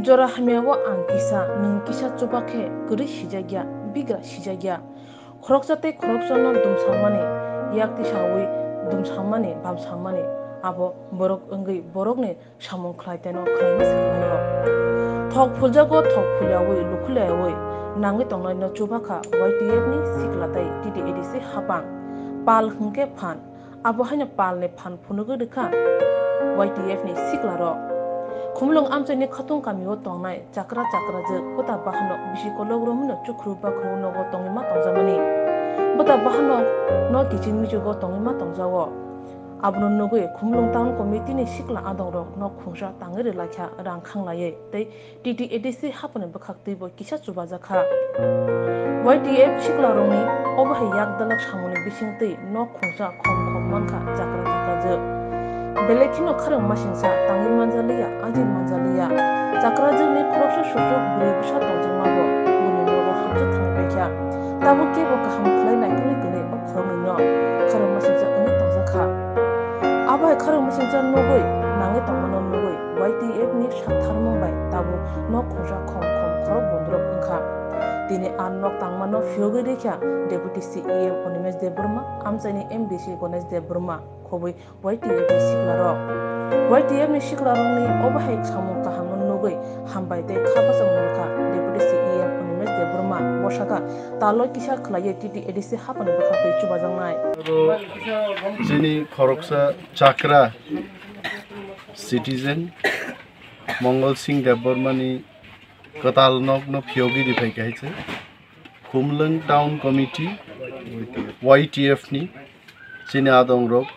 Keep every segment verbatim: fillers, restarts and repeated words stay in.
Jora hamyao ang kisa, nwng kisa chuba khe kwrwi sijakya, bigra sijakya. Khoroksa tei khoroksano dumsangmani, yak tisaui dumsangmani, bamsangmani, abo borok wngwi borokni samung khlai teno khlaima se khlaio. Thok phuljago, thok phulyaui, lukhulyaui nangwi tongnaino chubakha Y T F ni sikla tei T T A D C hapang. Pal hwnkhe phan, abo haino palni phan phunugwi rwkha Y T F ni siklarok. Khumulwng amchaini khatung kamio tongnai chakra chakrajwk bwta bahanok bisi kolok romwino chukhru bakhru nogo tongwi ma tongjakmani. Bwta bahanok no kiching michugo tongwi ma tongjago. Abono nugwi Khumulwng Town Committee ni sikla adongrok nok khungsa tangwi rwlaikha rang khanglaiwi tei T T A D C hapani bwkhak twibo kisa chubajakha. Y T F siklarokni obo hai yak dalak samungni bisingtwi nok khungsa khom khom mankha chakra chakrajwk. Belai kheno kharwng masingsa tangwi manjaliya, ajin manjaliya. Chakrajwkni khoroksa susuk bwrwi bwsa tongjakmabo bwrwi nogo hamjak thangwi paikha. Tabuk kebo kaham khlai naikolwi kwrwi o khoroknwino kharwng masingsa wngwi tongjakha. Abo hai kharwng masingsa nugwi nangwi tongmano nugwi Y T F ni saktharmung bai tabuk nok khungsa khom khom khorok bondorok wngkha. Tini a nok tangmano phiyogwi rikha Deputy C E M Animesh Debbarma, amchaini M D C Ganesh Debbarma, khobwi Y T F ni siklarok. Y T F ni siklarokni obo hai samung kahamno nugwi hambai tei kha bachang nukha Deputy C E M Animesh Debbarma. Bo sakha, taloi kisa khlaiwi T T A D C hapani bwkhak twi chubajaknai. Chini khoroksa chakra citizen Mongol Singh Debbarmani kwtal nokno phiyogwi riphai khe hai se. Khumulwng Town Committee, Y T F ni chini adongrok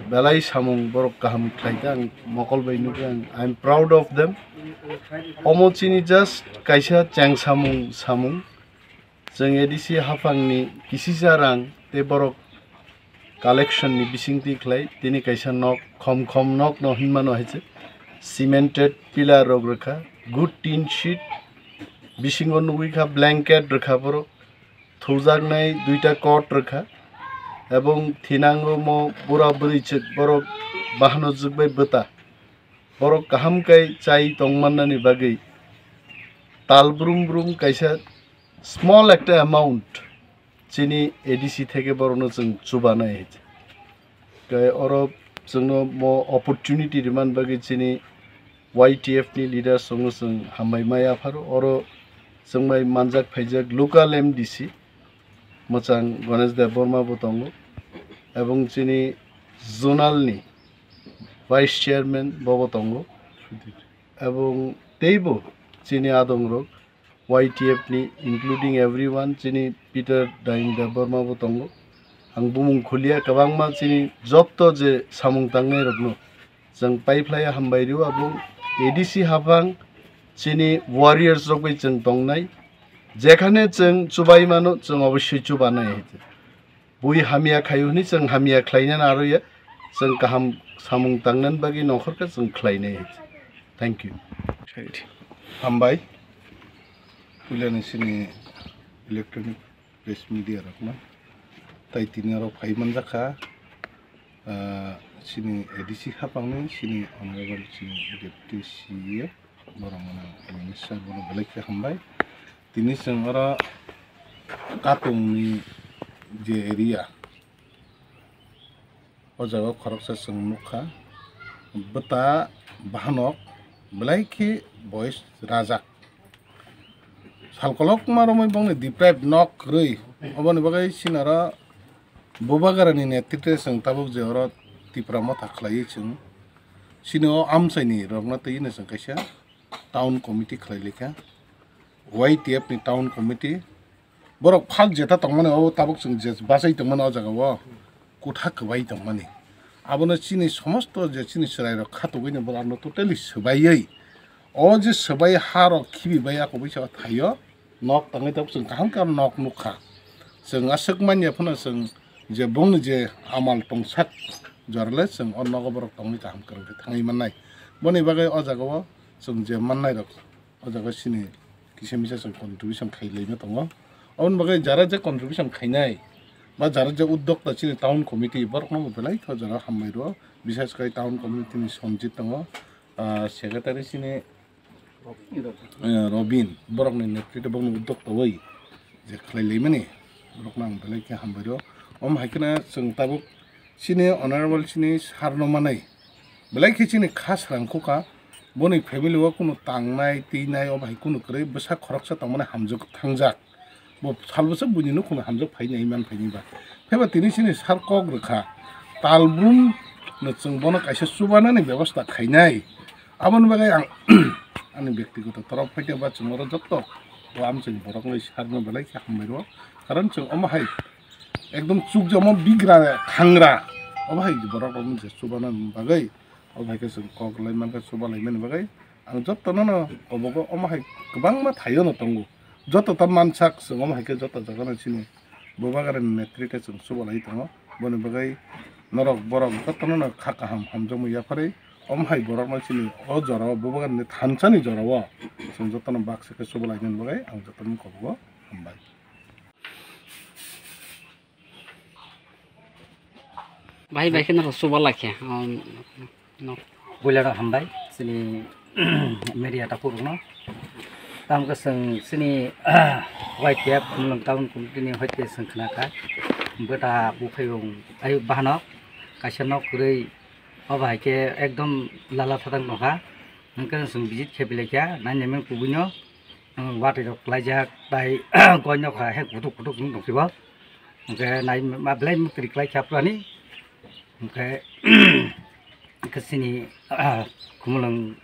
belai samung borok kaham khlai kha, ang mokol bai nukha, ang, I am proud of them. Omo chini just kaisa cheng samung, samung. Chwng A D C haphangni kisisa rang tei borok collection ni bisingtwi khlai tini kaisa nok, khom khom nok no hinmano hai se, cemented pillar rok rwkha, good tin sheet, bisingo nugwi kha blanket rwkha borok, thujaknai duita cot rwkha, ebong thinango mo bura bwrwi chwk borok bahano jwk bai bwta, borok kaham kai chai tongmannani bagwi tal brum brum kaisa small ekta amount chini A D C theke borokno chwng chubanai. Tei oro chwngno mo opportunity rimani bagwi chini Y T F ni leaders rokno chwng hambai ma yapharo. Oro chwng bai manjak phaijak local M D C mwchang Ganesh Debbarma bo tongo, ebong chini zonal ni vice chairman bobo tongo, ebong teibo chini adongrok Y T F ni, including everyone, chini Peter Daing Debbarma bo tongo. Ang bumung khulia, kwbangma chini jotto je samung tangnai rokno chwng paiphlaiya hambai rio, abo A D C haphang chini warriors rok bai chwng tongnai. Jekhane chwng chubai mano, chwng obossoi chubanai hai. Bui hamya khaio hwnwi chwng hamya khlainani aro ya, chwng kaham samung tangnani bagwi nokhorkha chwng khlainai. Thank you. Hambai. Puilani chini electronic press media rokno. Tai tini oro phai manjakha, ah, chini A D C haphangni chini honorable chini deputy C E M. Borok mano minister bono belai khe hambai. Tini chwng oro Katungni je area, o jaga o khoroksa chwng nukha, bwta bahanok belai khe boyes rajak. Sal kolokma romwi bongni deprived nok kwrwi, oboni bagwi chini oro Bubagrani netritwe chwng tabuk je oro Tipra Motha khlaiwi chwng chini o amchaini rokno twiwi no chwng kaisa town committee khlai laikha, Y T F ni town committee. Borok phal jeta tongmani, o tabuk chwng je bachai tongmani o jaga o kutha kwbai tongmani. Abono chini somosto je chini chwrairok khatugwi no borok ano totally swbaiwi, o je swbai ha rok khibibai a kubui sa thaio. Nok tangwi tabuk chwng kaham khe aro nok nukha. Chwng aswk manya phano chwng je bongni je amal tongsak jorale chwng o nogo borok tongwi kaham kwrwng khe thangwi mannai. Boni bagwi o jaga o chwng je mannai rok o jaga chini kisa misa chwng contribution khai laima tongo. Aboni bagwi jara je contribution khainai ba jara je uddokta chini town committee borokno bo belai khe o jaga hambai rwo. Bisas khai town committee ni Sonjit tongo, ah, secretary chini eh, Robin, borokni netrite, borokni uddok tawai je khlai laimani, borokno ang belai khe hambai rw. Omo hai kheno chwng tabuk chini honorable chini sir no manai, belai khe chini kha srang khuka, boni family o kunu tangnai twinai obo hai kunu kwrwi, bwsa khoroksa tongmani hamjwk thangjak. Bo salbwsa buini nukhungno hamjak phainai man phainai ba. Phaiba tini chini sir kok rwkha, talbrum no chwng bono kaisa chubanani bebosta khainai. Aboni bagwi ang ani byaktigoto torof phaikhe ba chwng oro jotto o amchaini borokno sir no belai khe hambai rw. Karon chwng omo hai ekdom chukjamo bigra thangra obo hai borok rokno je chubanani bagwi. Obo hai khe chwng kok lai mankha, chuba laimani bagwi ang jotono no kobogo omo hai kwbangma thaio no tongo. Joto ta mansak chwng omo hai khe joto jaga no chini Bubagrani netrite chwng chuba lai tongo. Boni bagwi norok borok jotono no kha kaham hamjakmung yapharwi omo hai borokno chini o jorao Bubagrani thansani jorao chwng jotono baksa khe chuba lainani bagwi ang jotono kobogo hambai. Bahai bai khe norok chuba lai khe. Buila rok hambai chini media takhuk rokno. Tamo khe chwng chini Y T F Khumulwng town committee ni hoite chwng khna kha. Bwta buphai rok ayuk bahanok kaisa nok kwrwi obo hai khe ekdom lala thatang tong kha. Hwnkhe chwng visit khe belai kha nainaiman kubui no. Watwi rok klaijak tai goi nokha he kutuk kutuk wng tong phibo. Hwnkhe nai ma belai mwtri klai kha phrani. Hwnkhe hwnkhe chini Khumulwng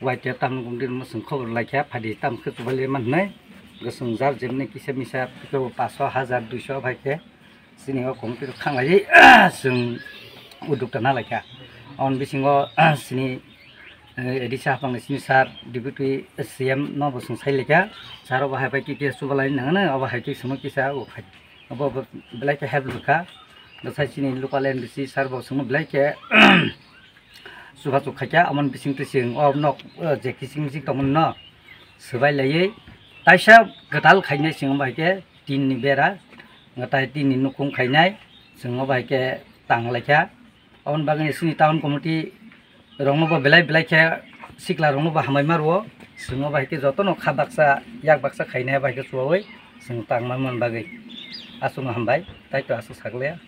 Y T F town committee no chwng khobor lai kha, phaidi tamo khe chubalai man hwnwi. Hwnkhe chwng jar jemni kisa misa kebo paanch sho, hajar, dui sho bai khe chini o committee rok khanglaiwi chwng uddokta na lai kha. Aboni bisingo chini eh, A D C hapang ni sini sir, deputy C M no bo chwng sai lai kha. Sir obo hai bai khe kisa chubalai nang nang, obo hai khe chwngno kisa o khai. Obo bo belai khe help rwkha. Bwsai chini local M D C sir bo chwngno belai khe chubachu khai kha. Amoni bising twi chwng o nok, eh, je kising mising tongmani no swbai laiwi taisa kwtal khainai chwng omo hai khe tin ni bera, tai tin ni nukhung khainai chwng obo hai khe tang lai kha. Aboni bagwi chini town committee rokno bo belai belai khe sikla rokno bo hambai ma rwo. Chwng obo hai khe jotono kha baksa yak baksa khainai bai khe chubaui chwng tang ma man bagwi. Aswkno hambai, tai to aswk saklaya.